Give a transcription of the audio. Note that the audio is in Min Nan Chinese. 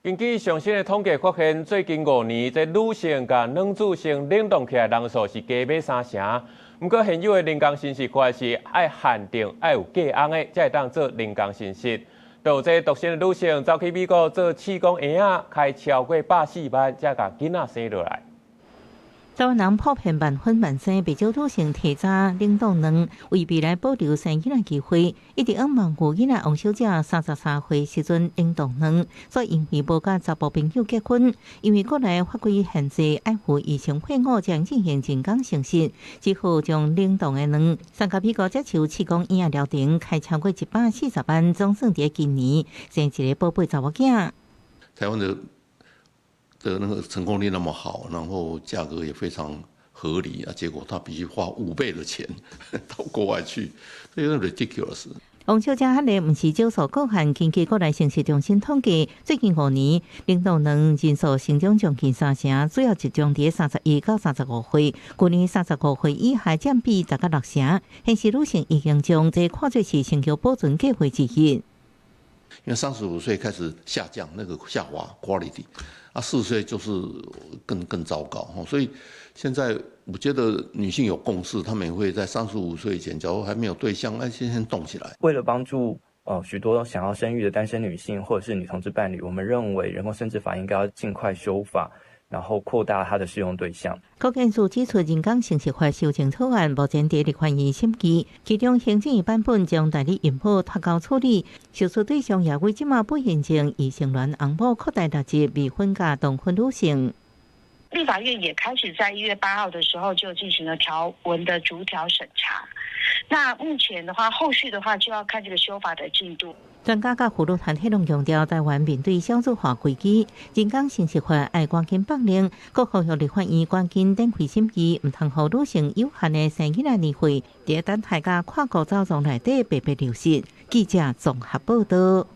根據上新的統計發現，最近5年，這女性佮卵子先冷凍起來人數是加碼三成。毋過現有的人工生殖法是愛限定愛有嫁翁的，才會當做人工生殖。就有這獨身的女性走去美國做試管嬰仔，開超過140萬，才共囡仔生落來。台灣人普遍晚婚晚生，袂少女性提早冷凍卵，為未來保留生囡仔機會。一直向望有囡仔王小姐33歲時陣冷凍卵，所以因為無佮查埔朋友結婚，因為國內法規限制愛赴醫生配偶才進行人工生殖，只好將冷凍的卵送到美國接受試管嬰仔療程，開超過140萬，總算佇今年生一个寶貝查某囝。台灣的那個成功率那麼好，然後價格也非常合理啊，結果他必須花5倍的錢到國外去，這個 ridiculous。王小姐彼个毋是少數個案，根據國內生殖中心統計，最近五年冷凍卵人數成長將近三成，主要集中佇31到35歲。去年35歲以下佔比達到六成，顯示女性已經將這看作是生育保存計劃之一。因為35歲開始下降，那個下滑 quality，啊，40歲就是更糟糕，所以現在我覺得女性有共識，她們也會在三十五歲以前，假如還沒有對象，那先先動起來。為了幫助許多想要生育的單身女性或者是女同志伴侶，我們認為人工生殖法應該要盡快修法，然後擴大它的適用對象。國健署指出，人工生殖法修正草案目前佇立法院審議，其中行政院版本將代理孕母脫鈎處理，受訴對象也為這馬不孕症、異性戀翁母擴大納入未婚佮同婚女性。立法院也開始在1月8號的時候就進行了條文的逐條審查。那目前的話，後續的話就要看這個修法的進度。專家佮婦女團體攏強調，台灣面對少子化危機，人工生殖法愛趕緊放令，閣呼籲立法院趕緊展開審議，毋通予女性有限的生囡仔年歲，佇等待佮跨國走廊內底白白流失。記者綜合報道。